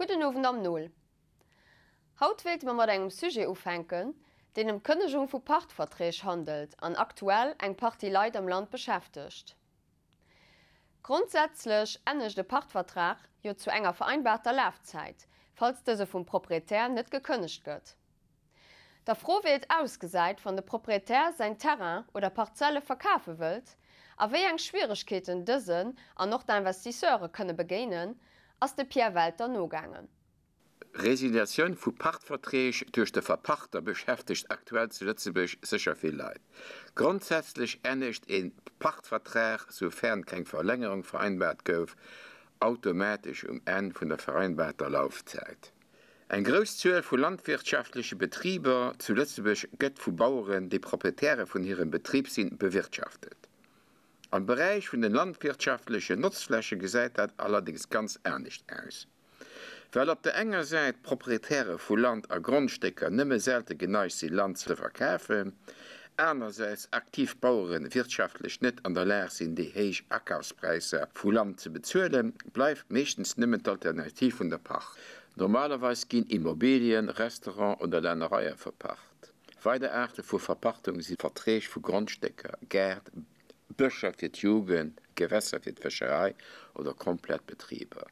Gudden Owend am Nol. Haut wéilte mer mat engem Sujet ufänken, deen ëm d'Kënnegung vu Pachtverträg handelt an aktuell eng Partie Leit am Land beschäftegt. Grondsätzlech ennegt e Pachtvertrag jo zu enger vereinbarter Lafzäit, falls dëse vum Proprietär net gekënnegt gëtt. Der Fro wéi et ausgesäit wann de Proprietär säin Terrain oder Parzelle verkafe wëllt a wéi eng Schwieregkeeten dësen an och d'Investisseure kënne begéinen, ass de Pierre Welter nogaangen. Resiliatioun vu Pachtverträg duerch de Verpachter beschäftegt aktuell zu Lëtzebuerg sécher vill Leit. Grondsätzlech ennegt ee Pachtvertrag, soufern keng Verlängerung vereinbart gouf, automatesch um Enn vun der vereinbarter Laufzäit. Eng grouss Zuel vu landwirtschaftleche Betriber zu Lëtzebuerg gëtt vu Baueren, déi Proprietäre vun hirem Betrib sinn, bewirtschaftet. Am Beräich vun den landwirtschaftlechen Notzfläche gesäit dat allerdéngs ganz anescht aus. Well op der enger Säit d'Proprietäre vu Land a Grondstécker nëmme selte geneigt si Land ze verkafen, anersäits aktiv Bauere wirtschaftlech net an der Lag sinn déi héich Akafspräisser vu Land ze bezuelen, bleift meeschtens nëmmen d'Alternativ vun der Pacht. Normalerweis ginn Immobilien, Restaurant oder Lännereie verpacht. Weider Aarte vu Verpachtung si Verträg vu Grondstécker, Gäert, Bëscher fir d'Jugend, Gewässer fir d'Fëscherei oder komplett Betriber.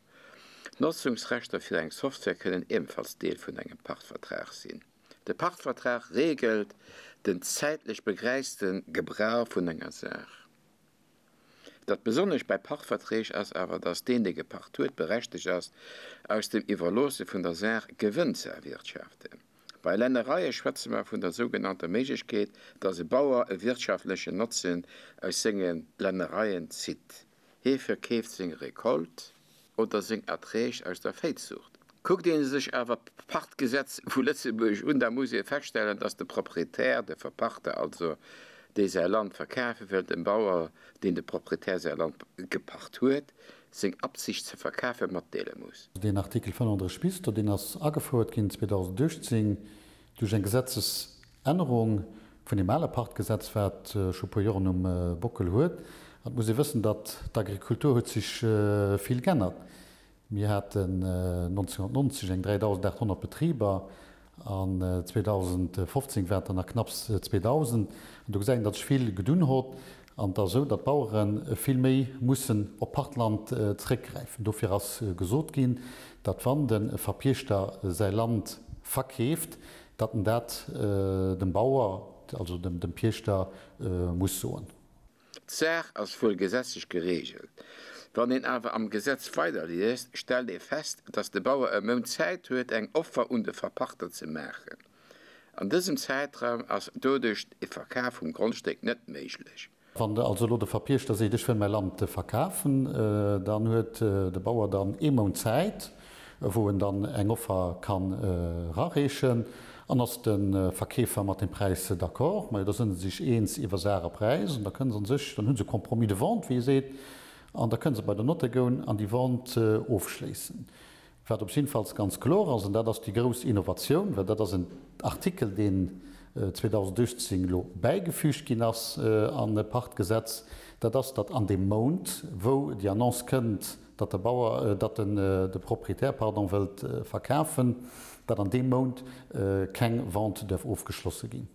D'Notzungsrechter fir eng Software kënnen ebenfalls Deel vun engem Pachtvertrag sinn. De Pachtvertrag reegelt den zäitlech begrenzte Gebrauch vun enger Saach. Dat Besonnescht bei Pachtverträg ass awer, dass deen, dee gepacht huet, berechtegt ass, aus dem Iwwerloosse vun der Saach Gewënn ze erwirtschaften. Bei Lännereie schwätze mer vun der sougenannter Méiglechkeet, dass e Bauer e wirtschaftlechen Notzen aus senge Lännereien zitt. Hie verkeeft seng Recolte oder seng Erträg aus der Véizuucht. Kuckt ee sech awer d'Pachtgesetz vu Lëtzebuerg un, da muss ee feststellen, dass de Proprietär, de Verpachter also, dee säi Land verkafe wëll, dem Bauer, deen de Proprietär säi Land gepacht huet, seng Absicht ze verkafe matdeele muss. Deen Artikel 35 bis, do, deen ass agefouert ginn 2018 duerch eng Gesetzesännerung vun deem ale Pachtgesetz, wat scho e puer Joren um Bockel huet. An et muss ee wëssen, datt d'Agrikultur huet sech vill g'ännert. Mir haten 1990 eng 3.800 Betriber an 2015 waren et der nach knapps 2.000. An do gesäit een, datt sech vill gedunn hott an et ass esou, datt d'Bauere vill méi mussen op Pachtland zréckgräifen. Dofir ass gesot ginn, datt wann de Verpiechter säi Land verkeeft, datt en dat dem Bauer, also dem Piechter muss soen. D'Saach ass wuel gesetzlech gereegelt. Wann een awer am Gesetz weiderliest, stellt ee fest, dass de Bauer e Mount Zäit huet, eng Offer un de Verpachter ze maachen. An dësem Zäitraum ass doduerch e Verkaf vum Grondstéck net méiglech. Wann also elo de Verpiechter seet, ech wëll mäi Land verkafen, dann huet de Bauer dann ee Mount Zäit, wou en dann eng Offer kann erareechen. An ass de Verkeefer mat dem Präis d'accord, majo da sënn se sech eens iwwer Saach a Präis an da kënne se sech, dann hu se Compromis de vente, wéi ee seet, an da kënne se bei den Notaire goen an déi Vente ofschléissen. Wat op jiddefalls ganz kloer ass, an dat ass déi grouss Innovatioun, well dat ass en Artikel, deen 2018 elo bäigefügt ginn ass an e Pachtgesetz, dat ass, datt an deem Mount, wou déi Annonce kënnt, datt de Bauer, datt den de Proprietär, pardon, wëllt verkafen, datt an deem Mount keng Vente däerf ofgeschlosse ginn.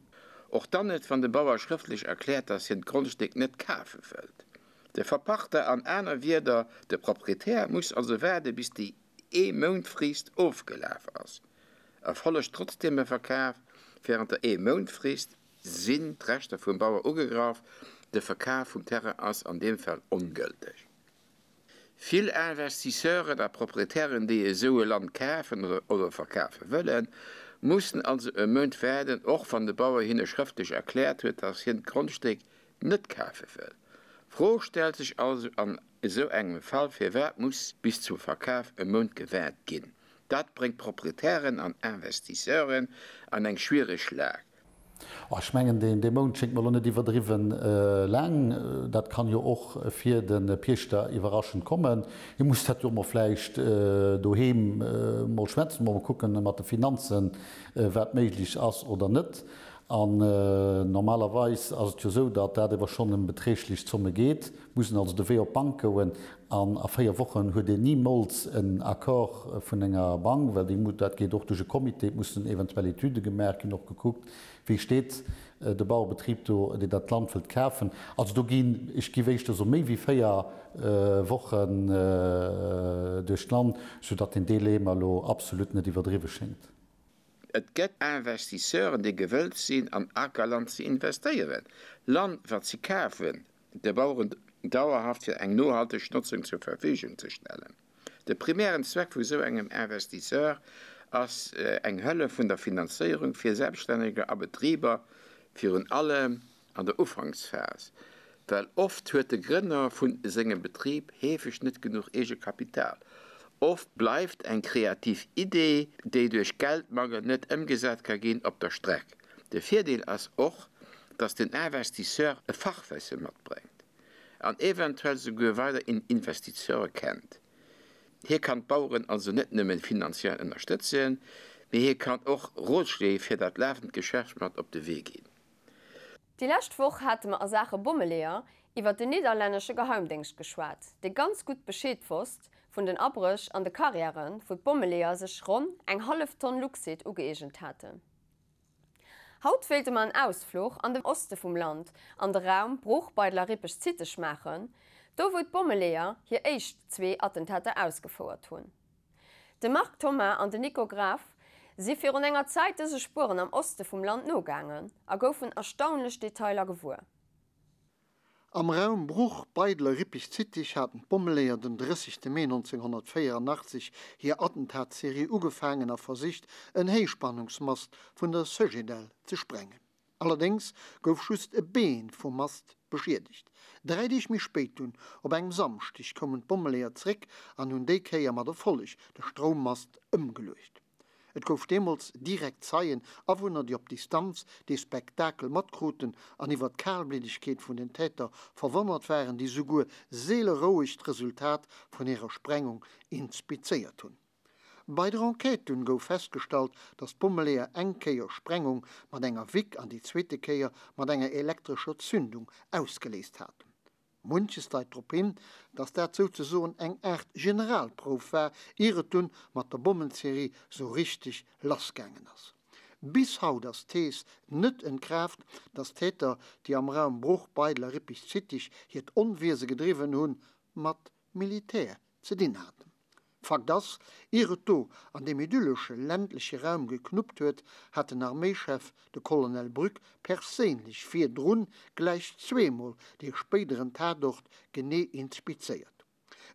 Och dann net, wann de Bauer schrëftlech erkläert, datt hien d'Grondstéck net kafe wëllt. De Verpachter, an aner Wierder, de Proprietär, muss also waarde bis déi Ee-Mount-Frist ofgelaf ass. Erfollegt trotzdeem e Verkaf wärend der Ee-Mount-Frist, sinn d'Rechter vum Bauer ugegraff, de Verkaf vum Terrain ass an deem Fall ongëlteg. Vill Investisseuren a Proprietären, déi esou e Land kafen oder verkafe wëllen, mussen also e Mount waarden, och wann de Bauer hinne schrëftlech erkläert huet, dass hien d'Grondstéck net kafe wëll. D'Fro stellt sech also an esou engem Fall, Firwat muss bis zum Verkaf e Mount gewaart ginn? Dat bréngt Proprietären an Investisseuren an eng schwiereg Lag. Oh, ech mengen, dee Mount schéngt mer elo net iwwerdriwwen laang. Dat kann jo och fir de Piechter iwwerraschend kommen. Hie muss dat jo emol vläicht doheem emol schwätzen, emol kucken mat de Finanzen, wat méiglech ass oder net. An normalerweis ass et jo esou, datt dat ewer schonn ëm beträchtlech Zomme geet, mussen also de Wee op d'Bank goen an a 4 Wochen huet een nimools en Accord vun enger Bank, well déi, dat geet och duerch e Comité, et mussen eventuell Etüde gemaach ginn, och gekuckt, wéi steet de Bauerebetrib do, deen dat Land wëllt kafen. Also do ginn, ech géif éischter soen, méi wéi 4 Wochen duerch d'Land, soudatt deen Délai mer elo absolut net iwwerdriwwe schéngt. Et gëtt Investisseuren, déi gewëllt sinn, an Akerland ze investéieren, Land, wat si kafen, de Baueren dauerhaft fir eng nohalteg Notzung zur Verfügung ze stellen. De primären Zweck vu sou engem Investisseur ass eng Hëllef vun der Finanzéierung fir Selbststänneger a Betriber, virun allem An der Ufanksphas, well oft huet de Grënner vu sengem Betrib heefeg net genuch Eegekapital. Oft bleift eng kreativ Idee, déi duerch Geldmangel net ëmgesat ka ginn, op der Streck. De Virdeel ass och, dass den Investisseur e Fachwësse matbréngt an eventuell souguer weider Investisseure kennt. Hie kann d'Baueren also net nëmmen finanziell ënnerstëtzen, mee hie kann och Rotschléi fir dat lafend Geschäft mat op de Wee ginn. Déi lescht Woch hate mer a Saache Bommeleeër iwwer den nidderlännesche Geheimdéngscht geschwat, dee ganz gutt Bescheed wosst vun den Abréch an de Carrièren, wou d'Bommeleeër sech ronn eng hallef Tonn Luxit ugëeegent haten. Haut wéilte mer en Ausfluch an de Oste vum Land, an de Raum Bruch, Beidler, Rippeg, Zittek maachen, do wou d'Bommeleeër hir éischt zwee Attentater ausgefouert hunn. De Marc Thoma an den Nico Graf si virun enger Zäit dëse Spueren am Oste vum Land nogaangen a goufen erstaunlech Detailer gewuer. Am Raum Bruch, Beidler, Rippig, Zittig haten d'Bommeleeër den 30 Mee 1984 hir Attentatserie ugefaangen a versicht, en Héichspannungsmast vun der Cegedel ze sprengen. Allerdéngs gouf just e Been vum Mast beschiedegt. Dräi Deeg méi spéit dunn, op engem Samschdeg, koumen d'Bommeleeër zréck an hunn déi Kéier mat Erfolleg de Stroummast ëmgeluecht. Et gouf deemools direkt Zeien, Awunner, déi op Distanz dee Spektakel matkruten an iwwer d'Kalbliddegkeet vun den Täter verwonnert waren, déi souguer seeleroueg d'Resultat vun hirer Sprengung inspizéiert hunn. Bei der Enquête dunn gouf festgestallt, datt d'Bommeleeër eng Kéier Sprengung mat enger Wick an déi zweete Kéier mat enger elektrescher Zündung ausgeléist haten. Munches deit drop hin, datt dat souzesoen eng Aart Generalprouf war, ier et dunn mat der Bommenserie sou richteg lassgaangen ass. Bis haut ass d'Thees net entkraaft, datt d'Täter, déi am Raum Bruch, Beidler, Rippig, Zittig hiert Onwiese gedriwwen hunn, mat Militär ze dinn haten. Fakt ass, ier et do an deem idyllesche ländleche Raum geknuppt huet, hat den Arméichef, de Colonel Brück, perséinlech virdrun gläich zweemol dee spéideren Tatort genee inspizéiert.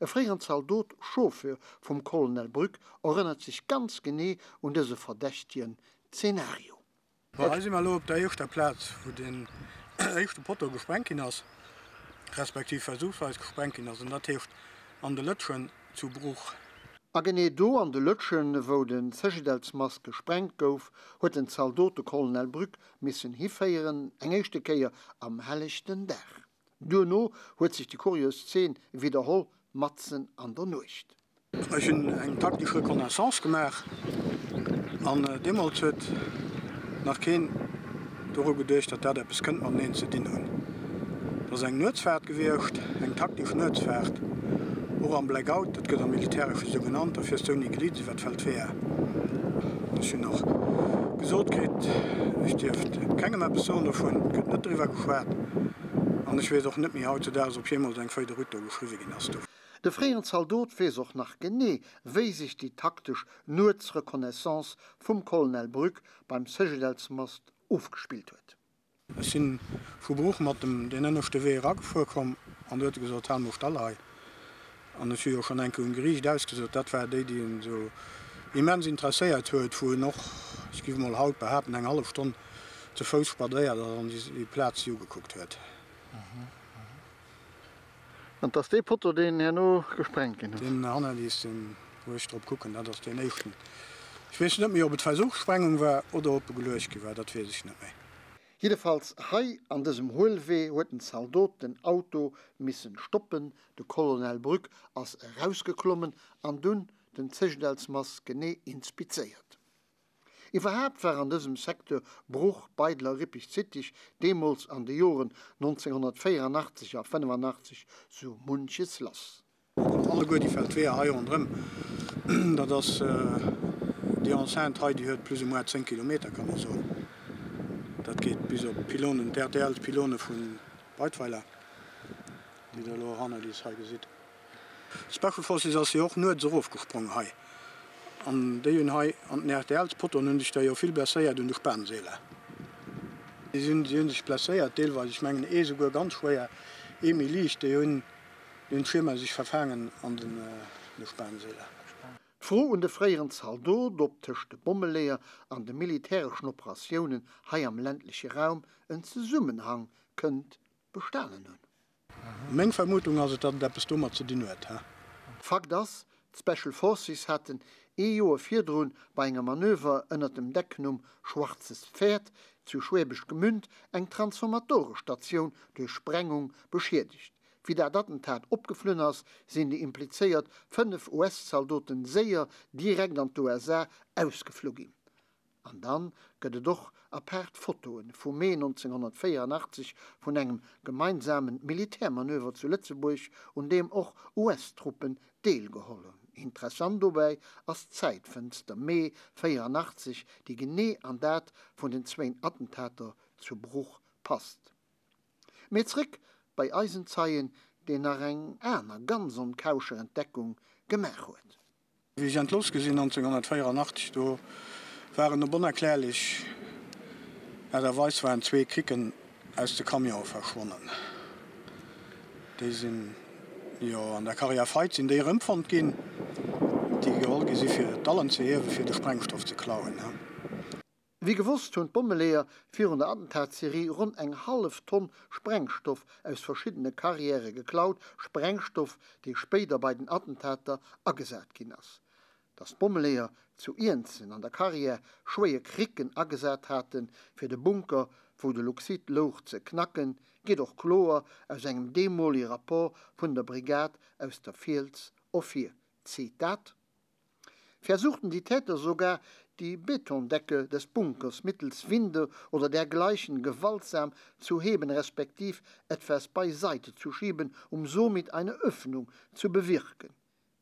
E fréieren Zaldot, Chauffeur vum Colonel Brück, erënnert sech ganz genee un dëse verdächtegen Zenario. Bon, hei si mer elo op der éischter Plaz, wou deen éischte Potto gesprengt ginn ass, respektiv versuchsweis gesprengt ginn ass, an dat heescht an de Lëtschen zu Bruch. A genee do an de Lëtschen, wou de Cegedelsmast gesprengt gouf, huet den Zaldot de Colonel Brück missen hiféieren, eng éischte Kéier am hellechten Dag. Duerno huet sech déi kurios Zeen widderholl, matzen an der Nuecht. Ech hunn eng taktesch Reconnaissance gemaach an deemools huet nach keen doru geduecht, datt dat eppes kënnt mateneen ze dinn hunn. Et ass eng Nuetsfaart gewiescht, eng taktesch Nuetsfaart, och am Blackout, dat gëtt am Militäresche sou genannt, da fiers de ouni Glidd iwwer d'Feldweeër. Ech hunn och gesot kritt, ech dierft kengem eppes soen dovun, et gëtt net driwwer geschwat. An ech weess och net méi hautzedaags, ob jeemools eng Feuille de route do geschriwwe ginn ass do. De fréieren Zaldot weess och nach genee, wéi sech déi taktesch Nuetsreconnaissance vum Colonel Brück beim Cegedelsmast ofgespillt huet. Ech si vu Bruch mat dem deen ënneschte Wee eragefuer komm an do huet e gesot, Hal mol stall hei. An ech hu jo schonn eng Kéier um Geriicht ausgesot, dat war déi, déi en esou immens interesséiert huet, wou en och, ech géif emol haut behaapten, eng hallef Stonn ze Fouss spadréiert ass an déi Plaz sech ugekuckt huet. An 't ass dee Potto, deen herno gesprengt ginn ass? Deen hannerliiss, deen, wou ech drop kucken, dat ass deen éischten. Ech weess net méi, ob et Versuchssprengung war oder ob e geluecht gi war, dat weess ech net méi. Jiddefalls hei an dësem Huelwee huet den Zaldot den Auto missen stoppen, de Colonel Brück ass erausgeklommen an dunn den Cegedelsmass genee inspizéiert. Iwwerhaapt war an dësem Secteur Bruch, Beidler, Rippig, Zittig deemools an de Joren 1984 a 85 sou munches lass. Alleguer déi Feldweeër hei ronderëm, dat ass déi Enceinte hei, déi huet plus ou moins 10 Kilometer, kann ee soen. Dat geet bis op d'Pylonen, d'RTL-Pylone vu Breitweiler, déi Der elo hanner Iech hei gesitt. D'Special Forces ass jo och nuets erofgesprong hei an déi hunn hei an den RTL-Potoen hu sech der jo vill blesséiert un de Spanseeler. Si hunn sech blesséiert deelweis, ech mengen ee souguer ganz schwéier, ee méi liicht, déi hunn d'Schirmer sech verfaangen an de Spanseeler. D'Fro un de fréieren Zaldot, ob tëscht de Bommeleeër an de militäreschen Operatiounen hei am ländleche Raum en Zesummenhang kënnt bestanen hunn. Meng Vermutung ass et, datt et eppes domat ze dinn huet. Fakt ass, d'Special Forces haten ee Joer virdrun bei engem Manöver ënnert dem Decknumm Schwarzes Pferd zu Schwäbisch Gmünd eng Transformatorestatioun duerch Sprengung beschiedegt. Wéi dat Attentat opgeflunn ass, sinn déi implizéiert 5 US-Zaldoten séier direkt an d'USA ausgeflu ginn. An dann gëtt et och apaart Fotoen vum Mee 1984 vun engem gemeinsamen Militärmanöver zu Lëtzebuerg, un deem och US-Truppen deelgeholl hunn. Interessant dobäi ass d'Zäitfënster Mee 84, déi genee an dat vun den zwéin Attentater zu Bruch passt. Mee zréck bei eisen Zeien, deen nach eng aner ganz onkauscher Entdeckung gemaach huet. Wéi ech entlooss gi sinn 1984, do waren op onerklärlech Aart a Weis waren zwee Kricken aus de Camionë verschwonnen. Déi sinn, jo, an der Carrière Feidt sinn déi erëmfonnt ginn, déi geholl gi si fir d'Dallen ze hiewen, fir de Sprengstoff ze klauen. Wéi gewosst hunn d'Bommeleeër virun der Attentatsserie ronn eng hallef Tonn Sprengstoff aus verschiddene Karriäre geklaut, Sprengstoff, dee spéider bei den Attentater agesat ginn ass. Datt d'Bommeleeër zu Iernzen an der Karriär schwéier Kricken agesat haten, fir de Bunker, wou de Luxit louch, ze knacken, geet och kloer aus engem deemolige Rapport vun der Brigade aus der Fiels ervir. Zitat. Versuchten die Täter sogar, die Betondecke des Bunkers mittels Winde oder dergleichen gewaltsam zu heben respektiv etwas beiseite zu schieben, um somit eine Öffnung zu bewirken.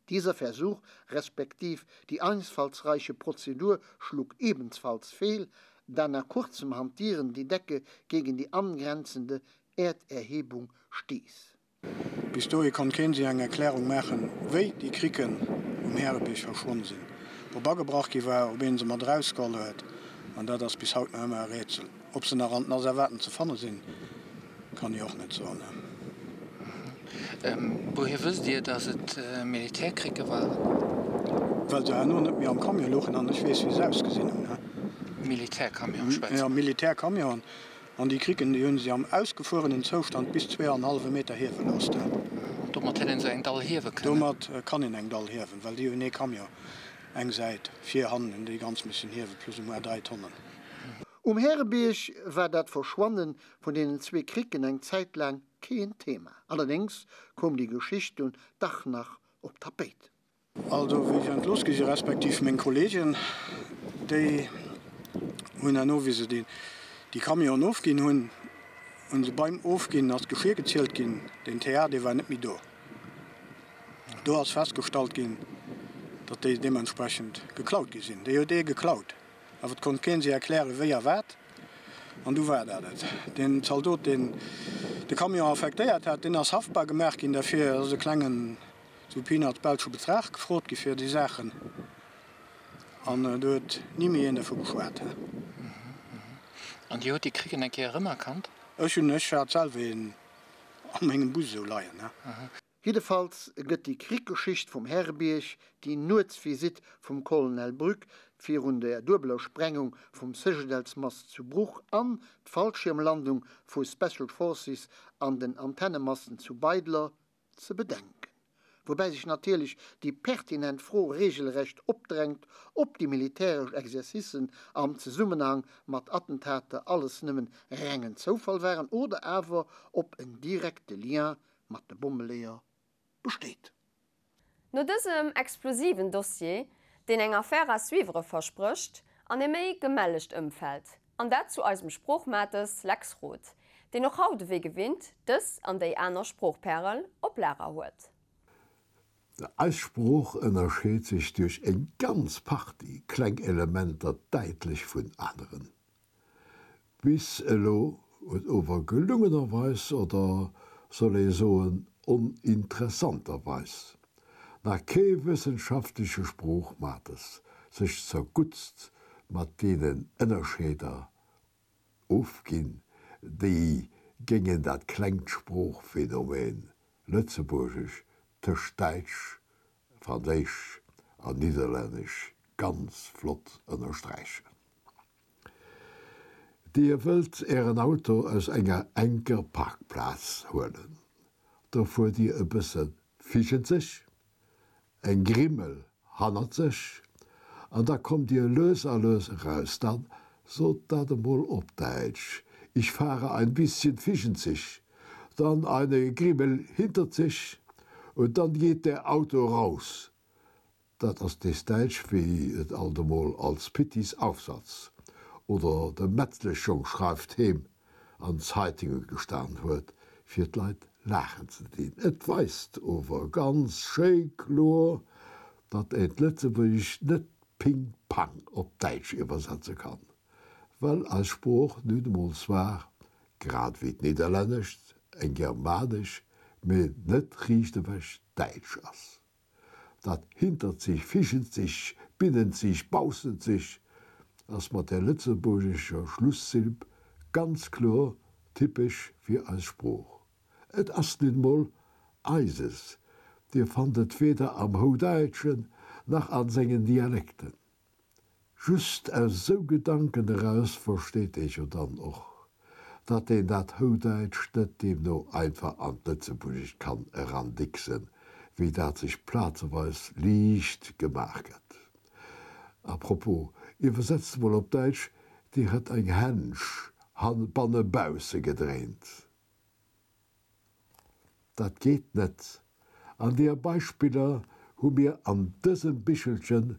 Dieser Versuch respektiv die einfallsreiche Prozedur schlug ebenfalls fehl, da nach kurzem Hantieren die Decke gegen die angrenzende Erderhebung stieß. Bis dohi konnt keen sech eng Erklärung maachen, wéi déi Kricken um Härebierg verschwonn sinn, ob agebrach gi war, ob een se mat erausgeholl huet, an dat ass bis haut nach ëmmer e Rätsel. Ob se nach an den Asservaten ze fanne sinn, kann ech och net soen. Wouhier wësst Dir, datt et Militärkricke waren? Well se herno net méi am Camion louchen an ech weess, wéi se ausgesinn hunn. Militärcamion schwätze mer? Jo, Militärcamionen. An déi Kricken, déi hunn si am ausgefuerenen Zoustand bis zwee an hallwe Meter hiewe loossen. Domat hätt een se eng Dall hiewe kënnen? Domat kann een eng Dall hiewen, well déi hunn ee Camion, eng Säit, vir, hannen, hunn déi ganz missen hiewen, plus ou moins 3 Tonnen. Um Härebierg war dat Verschwanne vun deenen zwee Kricken eng Zäit laang keen Thema. Allerdéngs koum déi Geschicht dunn dach nach op d'Tapéit. Also wéi ech entlooss gi si respektiv meng Kollegen, déi hunn herno, wéi se déi Camionen ofginn hunn, hu se beim Ofginn ass d'Geschier gezielt ginn, deen TA dee war net méi do. Do ass festgestallt ginn, datt déi deementsprechend geklaut gi sinn. Déi huet ee geklaut, awer et konnt kee sech erklären, wéi a wat. An du war dat et. Deen Zaldot, deen de Camion affektéiert hat, deen ass haftbar gemaach ginn derfir, ass e klengen Zu Peanuts belsche Betrag gefrot gi fir déi Saachen an do huet ni méi een dervu geschwat. An Dir hutt déi Kricken eng Kéier erëmerkannt? Ech hunn, ech hat selwer een a mengem Bus esou leien. Jiddefalls gëtt déi Krickgeschicht vum Härebierg, déi Nuetsvisitt vum Colonel Brück virun der duebeler Sprengung vum Cegedelsmast zu Bruch an d'Fallschiermlandung vu Special Forces an den Antennemasten zu Beidler ze bedenken. Woubäi sech natierlech déi pertinent Fro regelrecht opdrängt, ob déi militäresch Exercicen am Zesummenhang mat Attentater alles nëmmen rengen Zoufall waren oder awer ob en direkte Lien mat de Bommeleeër besteet. No dësem explosiven Dossier, deen eng Affaire à suivre versprécht. an ee méi gemellegt Ëmfeld, an dat zu eisem Sproochmates Lex Roth, deen och haut ewéi gewinnt dës an déi aner Sproochpärel op Lager huet. Eis Sprooch ënnerscheet sech duerch eng ganz Partie kleng Elementer däitlech vun aneren. Bis elo huet ower gelungenerweis, oder soll ee soen oninteressanterweis, nach kee wëssenschaftleche Sproochmates sech zerguttst mat deenen Ënnerscheeder ofginn, déi géingen dat klengt Sproochphänomen Lëtzebuergesch tëscht Däitsch, Franséisch an Nidderlännesch ganz flott ënnersträichen. Dir wëllt Ären Auto aus enger enker Parkplaz huelen? Da fuert Dir e bësse fischenzeg, eng Grimmel hannert sech an da kommt Dir lues a lues eraus. Dann sot dat emol op Däitsch, Ich fahre ein bisschen fischenzig, dann eine Grimmel hintert sich und dann geht der Auto raus. Dat ass nees Däitsch, wéi et alt emol als Pittis Aufsatz oder de Metzleschjong schreift heem an Zeitinge gestan huet, fir d'Leit laachen ze dinn. Et weist ower ganz schéi kloer, datt een d'Lëtzebuergescht net ping-pang op Däitsch iwwersetze kann, well eis Sprooch nun emol zwar, grad wéi d'Nidderlännescht, eng germanesch, mee net riichtewech däitsch ass. Dat hintert sich, fischent sich, binnent sich, baussent sich ass mat där lëtzebuergescher Schlussilb ganz kloer typesch fir eis Sprooch. Et ass nun mol eises, Dir fannt et weder am Houdäitschen nach an sengen Dialekten. Just aus esou Gedanken eraus versteet ee jo dann och, datt een dat Houdäitscht net deemno einfach an d'Lëtzebuergescht kann erandicksen, wéi dat sech plazeweis liicht gemaach gëtt. A propos, iwwersetzt emol op Däitsch, Dir hätt eng Hänsch bannebausse gedréint. Dat geet net. An deer Beispiller hu mir an dësem Bichelchen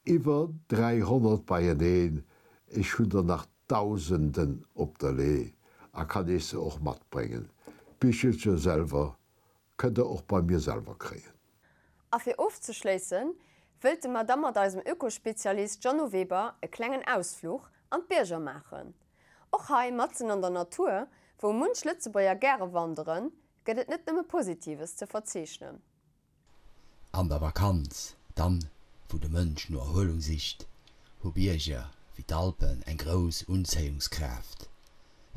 iwwer 300 beieneen, ech hunn der nach Dausenden op der Lee a kann iech se och matbréngen. D'Bichelche selwer kënnt der och bei mir selwer kréien. A fir ofzeschléissen, wëllte mer da mat eisem Ökospezialist Jeannot Weber e klengen Ausfluch an d'Bierger maachen. Och hei, matzen an der Natur, wou munch Lëtzebuerger gäre wanderen, gëtt et net nëmme Positives ze verzeechnen. An der Vakanz, dann wou de Mënsch no Erhuelung sicht, hu Bierger wéi d'Alpen eng grouss Unzéiungskraaft.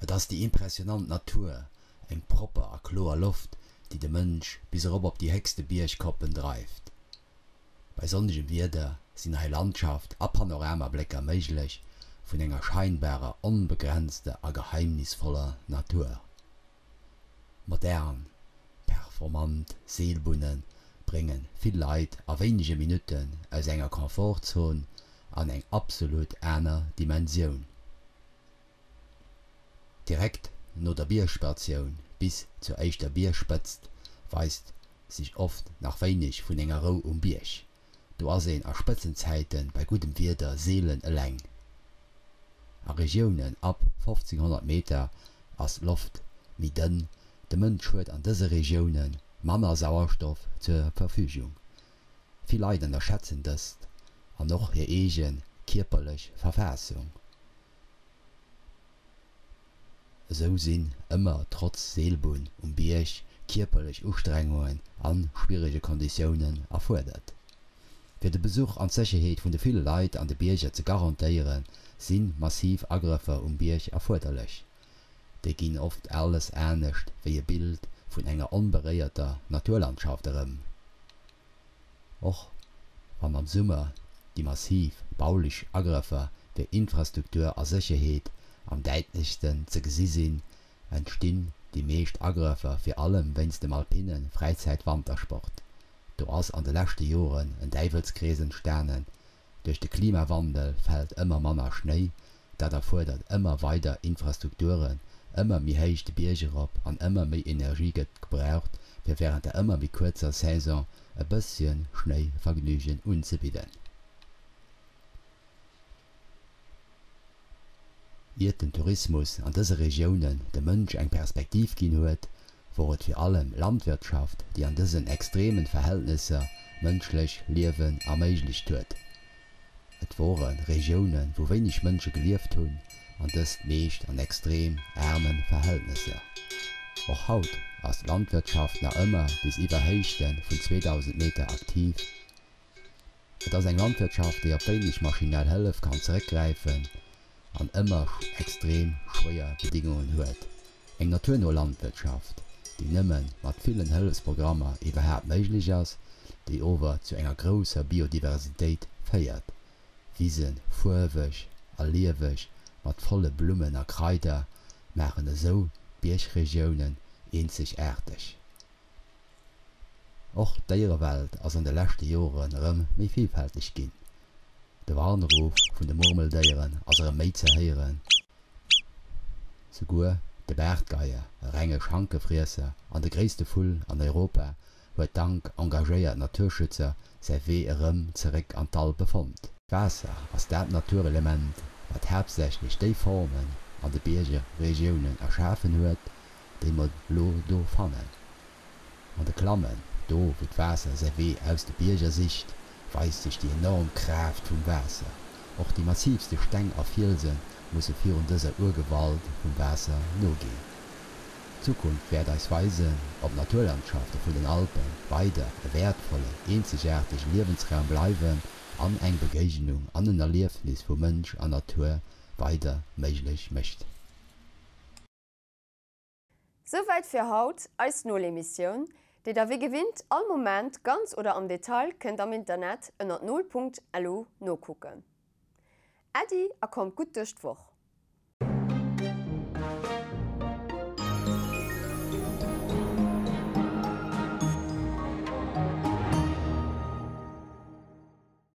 Et ass déi impressionant Natur, eng propper a kloer Loft, déi de Mënsch bis erop op déi héchste Biergkoppen dreift. Bei sonnegem Wieder sinn hei Landschaft a Panoramablécker méiglech vun enger scheinbarer onbegrenzter a geheimnisvoller Natur. Modern, performant Seelbunne brénge vill Leit a wéinege Minutten aus enger Komfortzon an eng absolut aner Dimensioun. Direkt no der Biergstatioun bis zur éischter Biergspëtzt weist sech oft nach wéineg vun enger Rou um Bierg. Do ass een a Spëtzenzäite bei guddem Wieder seelen eleng. A Regiounen ab 1500 Meter ass d'Loft méi dënn, de Mënsch huet an dëse Regioune manner Sauerstoff zur Verfügung. Vill Leit ënnerschätzen dëst an och hir eege kierperlech Verfaassung. Esou sinn ëmmer trotz Seelbunn um Bierg kierperlech Ustrengungen a schwierege Konditiounen erfuerdert. Fir de Besuch an d'Sécherheet vun de ville Leit an de Bierger ze garantéieren, si massiv Agrëffer um Bierg erfuerderlech. Déi ginn oft alles anescht wéi e Bild vun enger onberéierter Naturlandschaft erëm. Och wann am Summer déi massiv baulech Agrëffer fir Infrastruktur a Sécherheet am däitlechsten ze gesi sinn, entstinn déi meescht Agrëffer fir allem wéinst dem alpine Fräizäit-Wantersport. Do ass an de leschte Joren en Däiwelskrees entstanen, Duerch de Klimawandel fält ëmmer manner Schnéi, dat erfuerdert ëmmer weider Infrastrukturen, ëmmer méi héich de Bierg erop an ëmmer méi Energie gëtt gebraucht, fir wärend der ëmmer méi kuerzer Saison e bësschen Schnéivergnügen unzebidden. Iert den Tourismus an dëse Regiounen dem Mënsch eng Perspektiv ginn huet, wor et vir allem Landwirtschaft, déi an dësen extremen Verhältnesser mënschlech Liewen erméiglecht huet. Et wore Regiounen, wou wéineg Mënsche gelieft hunn, an dëst meescht an extrem aarme Verhältnesser. Och haut ass d'Landwirtschaft nach ëmmer bis iwwer Héichte vun 2.000 Meter aktiv. Et ass eng Landwirtschaft, déi op wéineg maschinell Hëllef kann zeréckgräifen an ëmmer extrem schwéier Bedingungen huet. Eng naturno Landwirtschaft, déi nëmme mat villen Hëllefsprogrammer iwwerhaapt méiglech ass, déi ower zu enger grousser Biodiversitéit féiert. Wisen, fuerweg a lieweg, mat volle Blummen a Kraider, maachen esou d'Biergregiounen eenzegaarteg. Och d'Déierewelt ass an de leschte Joren erëm méi villfälteg ginn. De Warnruff vun de Murmeldéieren ass erëm méi ze héieren. Souguer de Baartgeier, e renge Schankefriesser an de gréisste Vull an Europa, huet dank engagéiert Naturschützer säi Wee erëm zeréck an d'Alpe fonnt. D'Waasser ass dat Naturelement, wat haaptsächlech déi Formen an de Biergeregiounen erschafen huet, déi mer lo do fannen. An de Klammen, do wou d'Waasser säi Wee aus de Bierger sicht, weist sech déi enorm Kraaft vum Waasser. Och déi massiivste Steng a Fielse musse virun dëser Urgewalt vum Waasser noginn. D'Zukunft wäert eis weisen, ob d'Naturlandschafte vun den Alpe weider e wäertvollen, eenzegaartege Liewensraum bleiwen an eng Begéignung an en Erliefnis vu Mënsch an Natur weider méiglech mécht. Souwäit fir haut eis Nol-Emissioun, déi der wéi gewinnt all Moment ganz oder am Detail kënnt am Internet ënnert nol.lu nokucken. Äddi a kommt gutt duerch d'Woch!